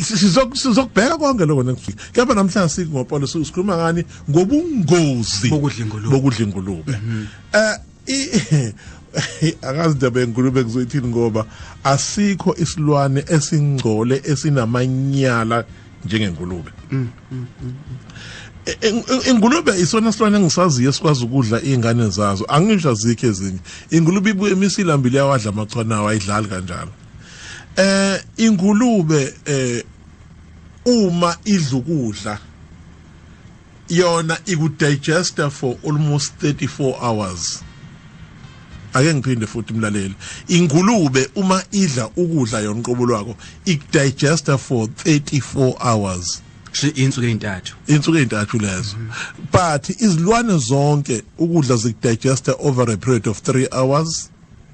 Sizokubheka konke lokho next week. Kepha namhlanje singopolo sikhuluma ngani? Ngobungozi bokudla ingulube. Akazi indaba yengulube kuzoyithini, ngoba asikho isilwane esingcole esinamanyala njengengulube. Ingulube isona silwane engisaziyo esikwazi ukudla izingane zazo. Angisho azikho ezinye. Ingulube ibuye imisilambile yawadla amachwana ayo, ayidlali kanjalo. Ingulube uma idla ukudla yona ikudigesta for almost 34 hours. Ake ngiphinde futhi umlaleli, ingulube uma idla ukudla yona uqobo lwako ikudigesta for 34 hours. Insuku ezintathu. Insuku ezintathu lezo. But izilwane zonke ukudla zikudigesta over a period of 3 hours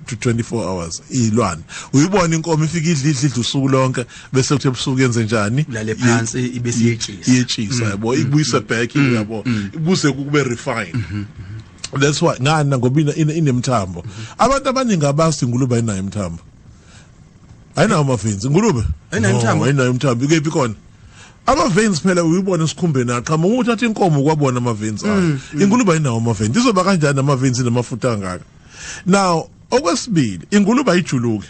to 24 hours. Izilwane uyibona inkomo ifika idla usuku lonke, bese kuthi ebusuku yenze njani? Lale phansi ibe siyetshisa. Iyetshisa, yabo, ibuyise back, yabo, ibuse kube refined. That's why ngana ngoba inemthambo. Abantu abaningi abazi ingulube ayinayo imthambo. Ayinawo ama-veins ingulube. Ayinayo imthambo. Ayinayo imthambo. Ikephi khona? Ama-veins phela uyibona esikhumbeni aqhamuka uthatha inkomo kwabona ama-veins ayo. Ingulube ayinawo ama-veins. Izoba kanjani ama-veins namafutha angaka? Now okwesibili, ingulube ayijuluki.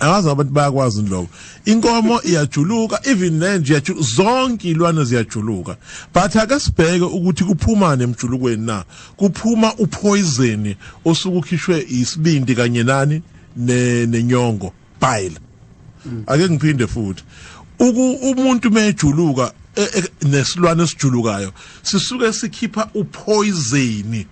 Angazi abantu bayakwazi lokho. Inkomo iyajuluka, even nenje iyajuluka, zonke ilwane ziyajuluka. But ake sibheke ukuthi kuphuma nemjulukweni na. Kuphuma upoison osuke ukhishwe isibindi kanye nani nenyongo, bile. Ake ngiphinde futhi. Umuntu mejuluka nesilwane esijulukayo sisuke sikhipha upoison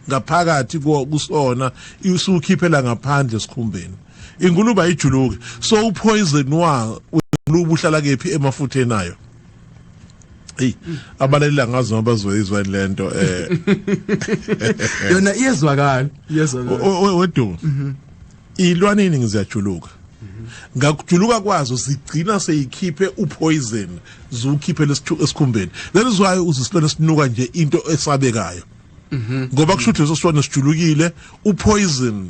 ngaphakathi kusona, isukhiphela ngaphandle esikhumbeni. Ingulube ayijuluki, so upoison wa ingulube uhlala kephi? Emafutheni ayo. Hey, abalaleli ngazi noma bazoyizwa lento. Yona iyezwakala, iyezwakala. Wedu, ilwane eningi ziyajuluka. Ngakujuluka kwazo zigcina seyikhiphe upoison, zukhiphe esikhumbeni. That is why uzisilwane sinuka nje into esabekayo, ngoba kusho ukuthi leso silwane sijulukile upoison,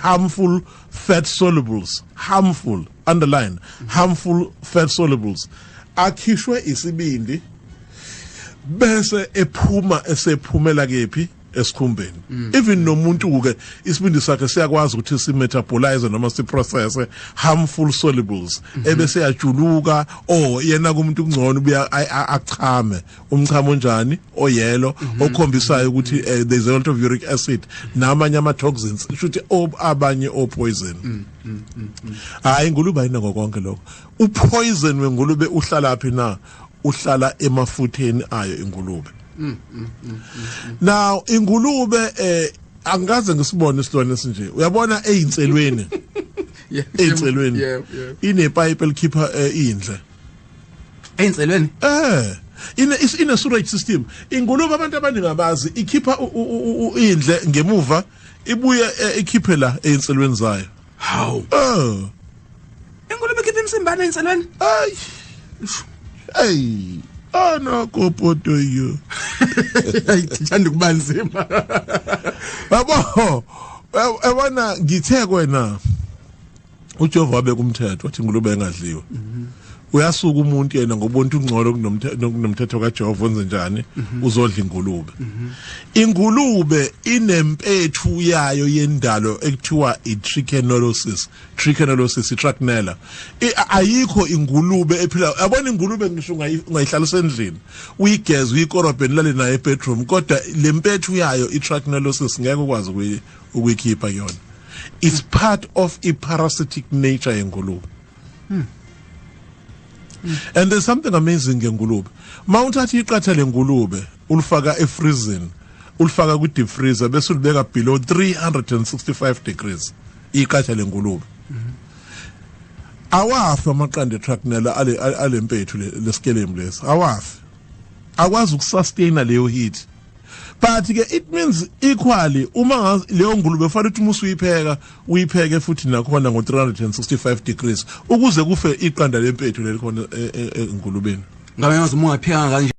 harmful fat solubles, harmful, underline, harmful fat solubles akhishwe isibindi bese ephuma esephumela kephi? Esikhumbeni. Even nomuntu ke isibindi sakhe siyakwazi ukuthi simetabolize noma siprocess harmful solubles, ebese yajuluka. Oh, yena kumuntu kungcono ubuya achame umchamo onjani? Oyellow, okhombisayo ukuthi there's a lot of uric acid namanye ama toxins, shuthi abanye o poison. Hayi, ingulube ayinako konke lokho. Upoison wengulube uhlala phi na? Uhlala emafutheni ayo ingulube. Now ingulube, angikaze ngisibone isilwane esinje. Uyabona eyinselweni, eyinselweni inepipe elikhipha indle. Eyinselweni? Ine sewage system ingulube. Abantu abaningi abazi, ikhipha indle ngemuva, ibuye ikhiphe la eyinselweni zayo. Hawu. Ingulube ikhipha imsimbane eyinselweni? Ay ay, ana kopoto yo. Ayithanda kuba nzima. Yabo, ebona ngithe kwena uJehova wabeka umthetho wathi ingulube engadliwa. Uyasuka umuntu yena ngobuntu ungcono kunomthetho kaJehova, wenze njani? Uzodla ingulube. Ingulube inempethu yayo yendalo ekuthiwa i-trichinellosis, trichinellosis, i-trachinella. Ayikho ingulube ephila. Yabona ingulube, ngisho ungayihlalisa endlini, uyigeze, uyikorobhe, nilale nayo ebedroom, kodwa le mpethu yayo i-trichinellosis ngeke ukwazi ukuyikhipha yona. It's part of i-parasitic nature yengulube. And there's something amazing ngengulube. Mawuthatha iqatha lengulube, ulifaka efreezing, ulifaka ku deep freezer, bese ulibeka below 365 degrees, iqatha lengulube, awafi amaqanda etrachinella ale alempethu leskelemu lesi. Awafi, akwazi ukusustain leyo heat. But ke it means equally uma leyo ngulube fanele ukuthi uma usuyipheka, uyipheke futhi nakhona ngo 365 degrees ukuze kufe iqanda lempethu lelikhona engulubeni. Ngabe ngazi uma ungapheka kanje.